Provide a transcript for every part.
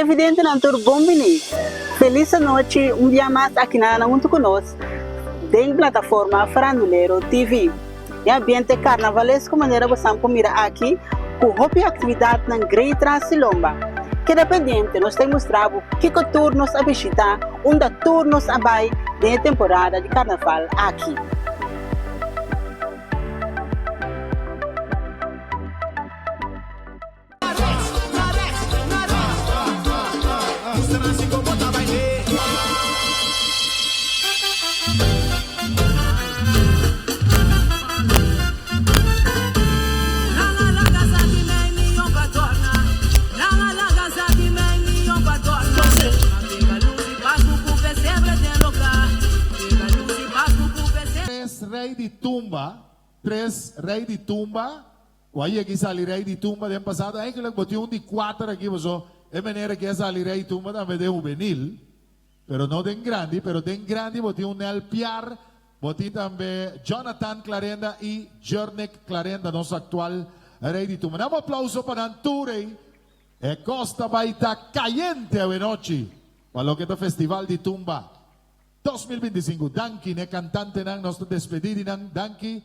Televidentenan tur bon bini. Felis anochi un bia mas aki na hunto ku nos den plataforma Farandulero TV. E ambiente karnavalesko manera bosan por mira aki ku hopi aktividatnan grei tras di lomba. Keda pendiente, nos ta mustra bo kiko tur nos a bishita, unda tur nos a bai den e temporada di karnaval aki. Tres rei di tumba, tres rei di tumba. Ku a yega i sali rei di tumba den pasado, eigenlijk bo tin un di kuater aki paso e meneer aki a sali rei tumba tambe den hubenil, pero no den grandi, pero den grandi bo tin un Nel Piar, bo tin tambe Jonathan Clarenda i Jurnick Clarenda, nos aktual rei di tumba. Nan un aplauso pa nan tur ei. E kos ta bai ta kayente awenochi pa loke ta Festival di Tumba. 2025 danki n'e kantantenan nos ta despedí di nan danki.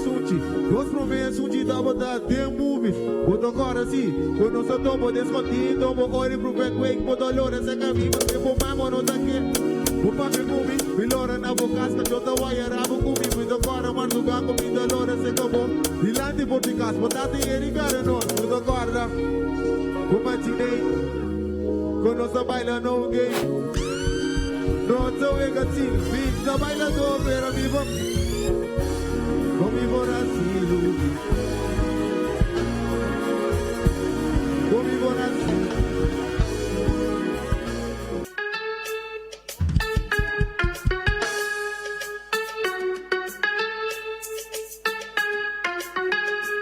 sunchi Nos prome sunchi tabata den movies Bo ta kòrda si ku nos a topa den skondí Topa ora i prufè kwek bo dolor a saka mi Paske bo mama no ta ke bo papia ku mi Mi lora na bo kas kachó ta waya rabo ku mi Mi ta kòrda mardugá ku mi dolor a seka bo Dilanti por di kas bo tata yeri gara nos Mi ta kòrda ku machinei ku nos a baila no gay No ta wega tin mi ta baila do pero mi bo Con mi por haci lubi Con mi por haci.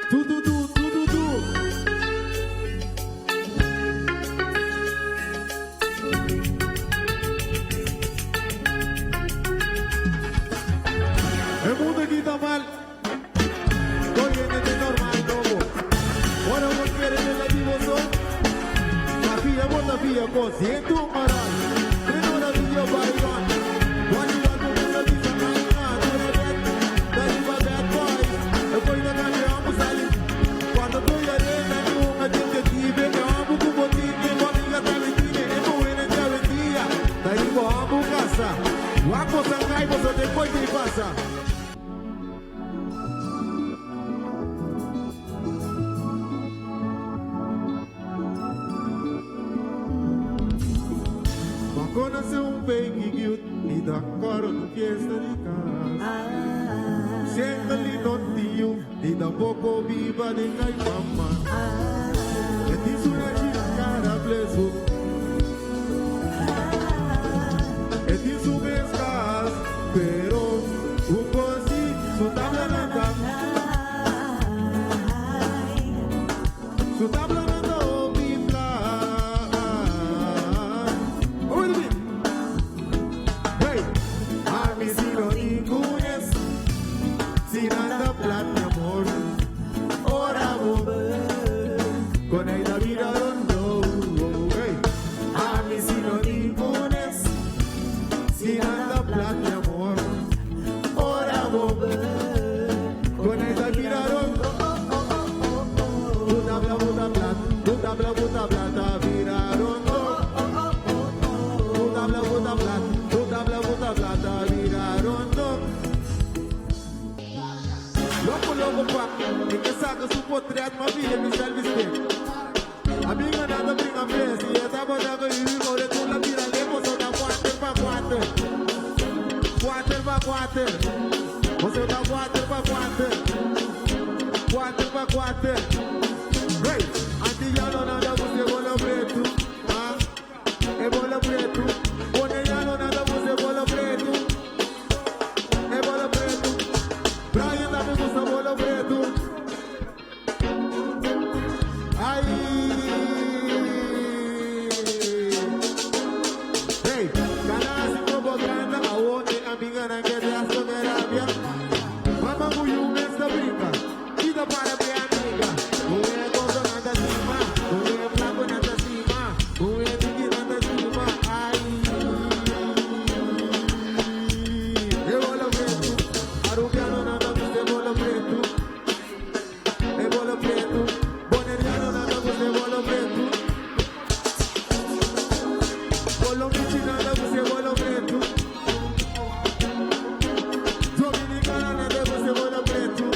Tu tu tu tu tu tu. E mundo aki ta mal. Corriente te normal nobo. Ora bo kere den la di bo so. Ta fia bo ta fia cos siento un moral. Te no la video baigon. Igual igual bo mester bisa ay na dura bed. Ta riba bad boys. E koi ta cambia amo sali. Cuando tu ya arena ni un agente tibe. E amo cu bo tine. Bo amiga ta mentine. E muheren te awendia. Ta riba amo casa. Wak bo sangai bo so te koi te pasa. Bo conoce un baby cute y ta coro tu fiesta di cas. Siéntali no tin yu ni tampoco biba den cai mama. E tin su nachi cara blesu. E tin su mes cas pero un cos si su tabla nan ta. Su tabla nan ta hopi plat. Oye mi. Hey, ami si no tin kunes, si nan ta plat mi amor. Ora bo con ey ta bira rondo. Hey, ami si no tin kunes, si nan ta plat mi amor. Ora bo con ey ta bira rondo. Tu tabla buta plat, tu tabla buta plat ta bira rondo. Tu tabla buta plat, tu tabla buta plat ta bira rondo. Loco loco pa, e ke saca su potret ma pide mi selfie stick. Amiga nan ta bringa fes y e tabata cu yuyu ora tur la tira lejos so ta cuater pa cuater. Cuater pa cuater. Boso ta cuater pa cuater. Cuater pa cuater. Hey! Antillanonan ta gusta e bolo pretu. Ah, e bolo pretu. Bonerianonan ta gusta e bolo pretu. E bolo pretu. Brian tambe gusta bolo pretu. Ay! Hey, cana haci propaganda awor e amiganan ke te haci con e rabia. Mama cu yu mes ta brinca, ki ta para pe amiga. Cu e gordonan ta stima, cu e flaconan ta stima, cu e dikinan ta stima. Ay! E bolo pretu, Arubianonan ta gusta e bolo pretu. E bolo pretu, Bonerianonan ta gusta e bolo pretu. Colombichinan ta gusta e bolo pretu. Dominicananan ta gusta e bolo pretu.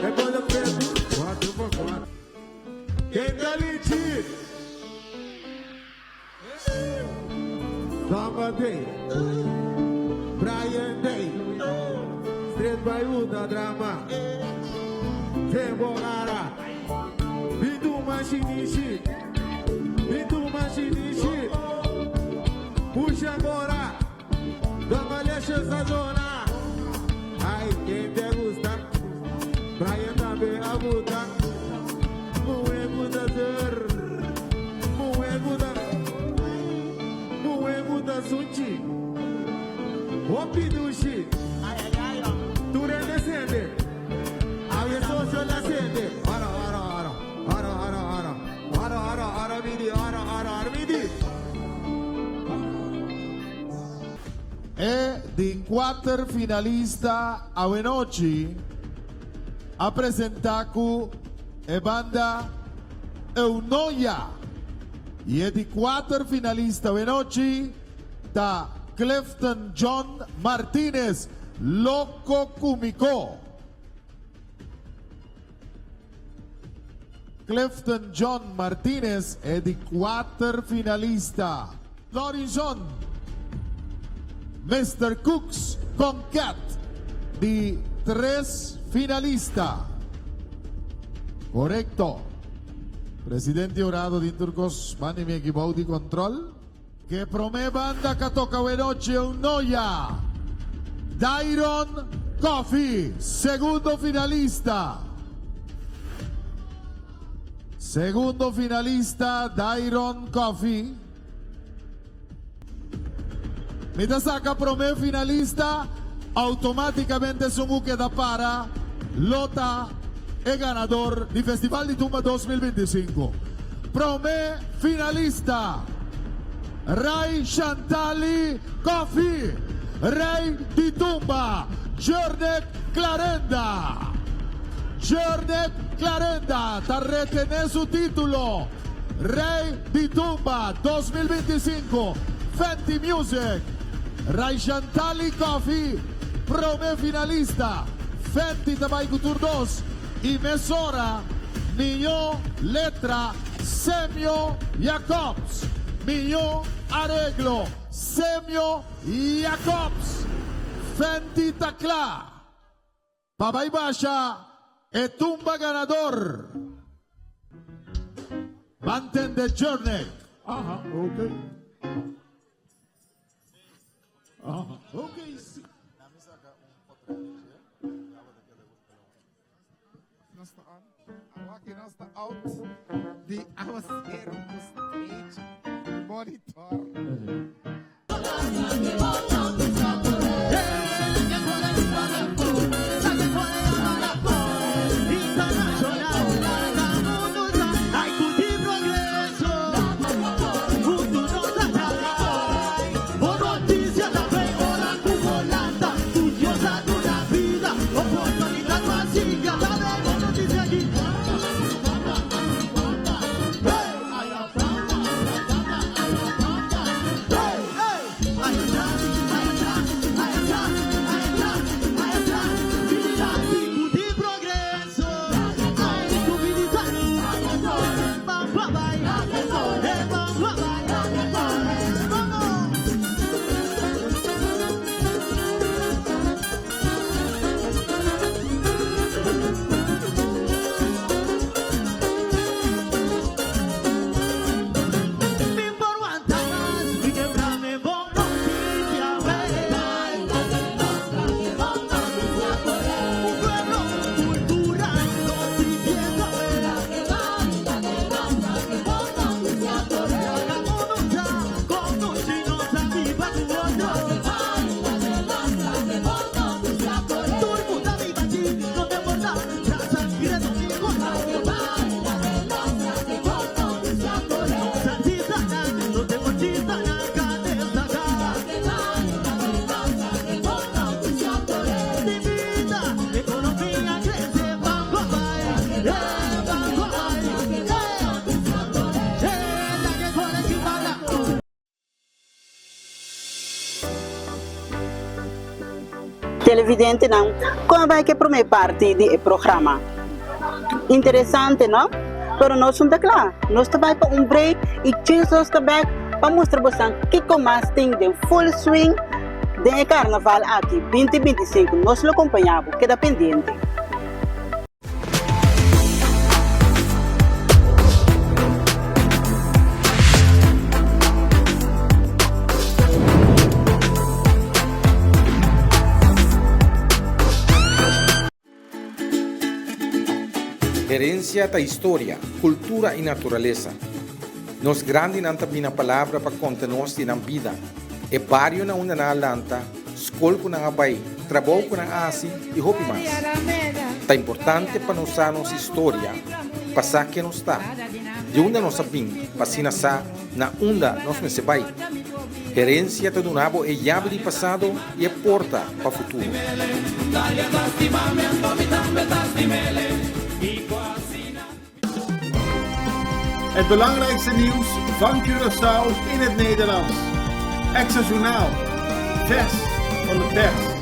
E bolo pretu. Cuatro pa cuatro. Ken ta lichi? Dama Day, Brian Day, Street by Uta Drama, Tembo Gara, Bitu Machinishi, Bitu Machinishi, Puxa agora, Dama Leche Zona, Ai, quem te gusta, Brian tambe a gusta, Muhe gusta ser. Muhe ku ta Muhe ku ta sunchi Hopi dushi Tur hende sende Awe socio la sende Ora ora ora Ora ora ora Ora ora ora mi di Ora ora ora mi di. E. di kuater finalista awenochi a presenta ku e banda Eunoia y e di kuater finalista awenochi ta Clifton John Martinez, Loco Kumiko. Clifton John Martinez e di kuater finalista. Lorinson, Mister Cooks Concat di tres finalista. Korekto. Presidente Orado di Turcos mandi mi aki bou di control. Ke prome banda ka toka wenochi un noya. Dairon Coffee, segundo finalista. Segundo finalista Dairon Coffee. Mi ta saka prome finalista, automaticamente esun ku keda para lo ta e ganador di Festival di Tumba 2025. Prome finalista, Ray Shantali Coffee, Rey di Tumba, Jurnek Clarenda. Jurnek Clarenda ta retene su titulo Rey di Tumba 2025, Fenty Music. Ray Shantali Coffee, prome finalista, Fenty ta bai ku tur dos i mesora Miño letra Semio Jacobs. Miño areglo Semio Jacobs. Fenty ta kla pa bai basha e tumba ganador. Ban tende Journey. Aha, ok. Aha, ok. Nos ta on. Awaki nos ta out di awasero ku stage monitor. Televidentenan, kon a bai ku e promé parti di e programa? Interesante, no? Pero nos no ta kla. Nos ta bai pa un break i djis nos ta bèk pa mustra bosan kiko mas tin den full swing den e karnaval aki binti 25. Nos lo kompañá bo. Keda pendiente. Herencia ta historia, cultura y naturalesa. Nos grandinan ta bina palabra pa conta nos di nan bida, e bario na unda nan a lanta, skol ku nan a bai, trabou ku nan a hasi i hopi mas. Ta importante pa nos sa nos historia pa sa ken nos ta, di unda nos a bin pa asina sa na unda nos mester bai. Herensia ta duna bo e yabi di pasado i e porta pa futuro. Het belangrijkste nieuws van Curaçao in het Nederlands. Extra Journaal. Vers van de pers.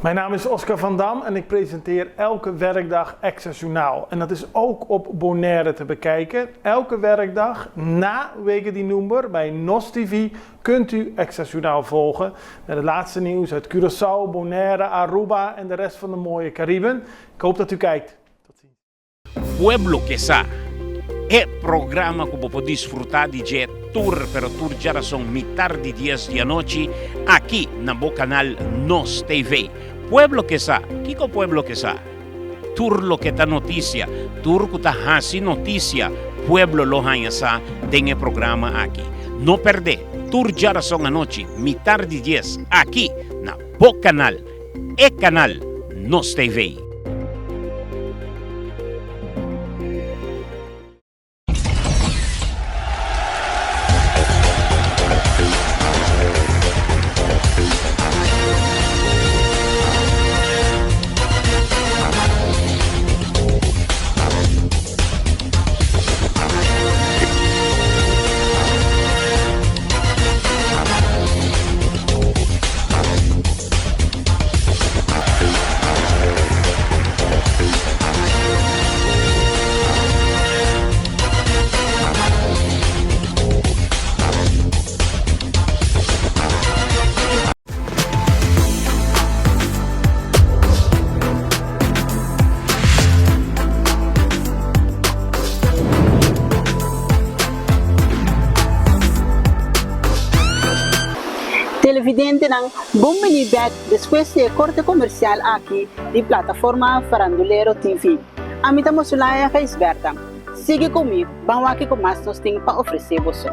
Mijn naam is Oscar van Dam en ik presenteer elke werkdag Extra Journaal. En dat is ook op Bonaire te bekijken. Elke werkdag na Wegen die Noember bij NOS TV kunt u Extra Journaal volgen. Met het laatste nieuws uit Curaçao, Bonaire, Aruba en de rest van de mooie Cariben. Ik hoop dat u kijkt. Tot ziens. Pueblo Ke Sa, e programa ku bo por disfrutá di dje tur pero tur djarason mitar di dies di anochi aki na bo kanal Nos TV. Pueblo Ke Sa, kiko Pueblo Ke Sa? Tur loke ta notisia, tur ku ta hasi notisia, pueblo lo haña sa den e programa aki. No pèrdè, tur djarason anochi mitar di dies aki na bo kanal E kanal Nos TV. Televidentenan, bon bini bek despues di e korte komersial aki di Plataforma Farandulero TV. Ami ta Mosulaya Gijsbertha. Sigui ku mi, ban wak kiko mas nos tin pa ofresé boso.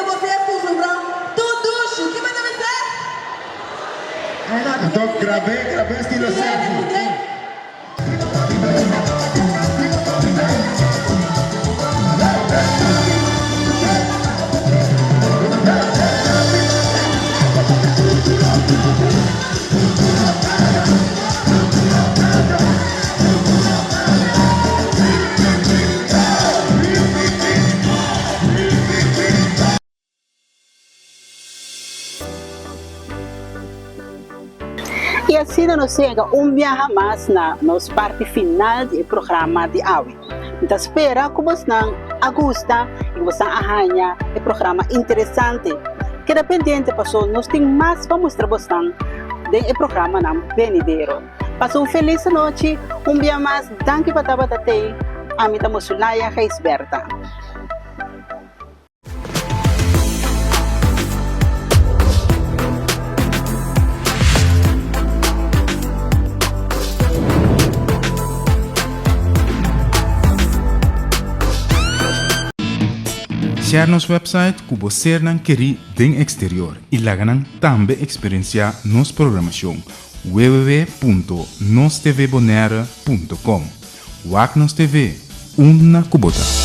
você com o Tudo ducho. Que vai ser? Anto grab'é, grab'é estilo selfie. Y asina nos yega un biaha mas na nos parti final di e programa di awe. Mi ta spera cu bosnan a gusta y cu bosnan a haña e programa interesante. Keda pendiente paso nos tin mas pa mustra bosnan den e programanan benidero. Pasa un felis anochi, un bia mas danki pa tabata tei, ami ta Mosulaya Gijsbertha. Share nos website ku bo sernan kerí den eksterior i laga nan tambe eksperensiá nos programashon www.nostvbonaire.com Wak nos TV, unda ku bo ta.